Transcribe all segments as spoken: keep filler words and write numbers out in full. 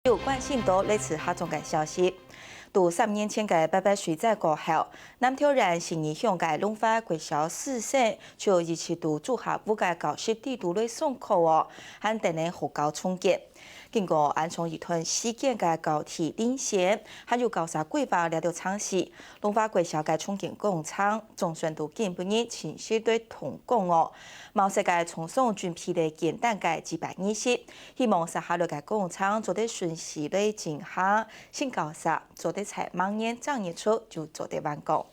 有關心到這次合作个消息。在三年前个八八水災過後，南投縣信義鄉个龍華國小師生就一直在竹下屋个教室裡肚來上課哦，還等等學校重建。經過恁長一段時間个交替遴選，還有校舍規劃這兜程序，龍華國小个重建工程總算在今晡日正式來動工哦。貌似个廠商準備了簡單个祭拜儀式， 希望接下來个工程做得順序來進行，新校舍做得在明年正月初就做得完工。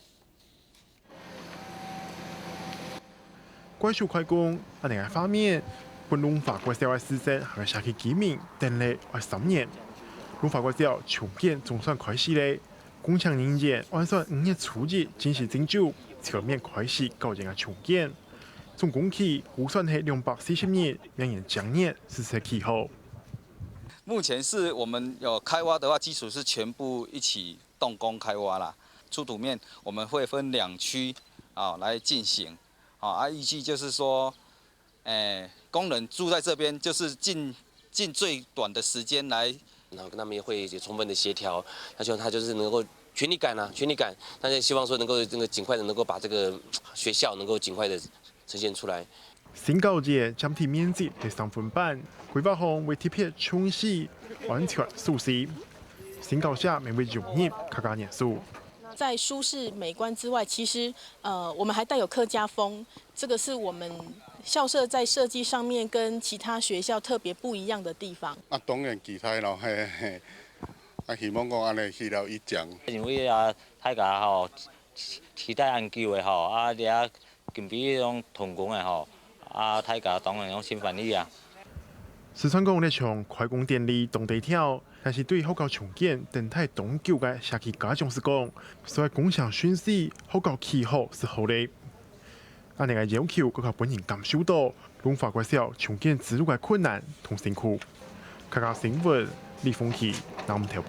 快速開工，恁樣个畫面，分龍華國小个師生還有社區居民等了愛三年。龍華國小重建總算開始了，工程人員按算五月初一正式整修，全面開始校園个重建。總工期估算係兩百四十日，明年正月正式起好。 目前是我们有开挖的话，基础是全部一起动工开挖啦。出土面我们会分两区啊来进行啊，啊预计就是说，诶，工人住在这边就是尽尽最短的时间来然后跟他们会有充分的协调，要求他就是能够全力赶啊，全力赶，但是希望说能够这个尽快的能够把这个学校能够尽快的呈现出来。新校園占地面積係三分半，規劃項會特別重視安全舒適。新校舍乜會融入客家元素。在舒适美观之外，其实呃，我们还带有客家风，这个是我们校舍在设计上面跟其他学校特别不一样的地方。啊，當然期待咯，嘿嘿。啊，希望講安尼去到一講。因為啊，大家吼期待恁久个吼，啊，這今晡日攏動工个吼，啊，大家當然攏真歡喜啊。四川講這場開工典禮當低調，但是對學校重建等待當久个社區家長來講，所以工程順序，學校起好就好了。恁樣个要求，更加分人感受到龍華國小重建之路个困難同辛苦。客家新聞，李鳳琪，南投報。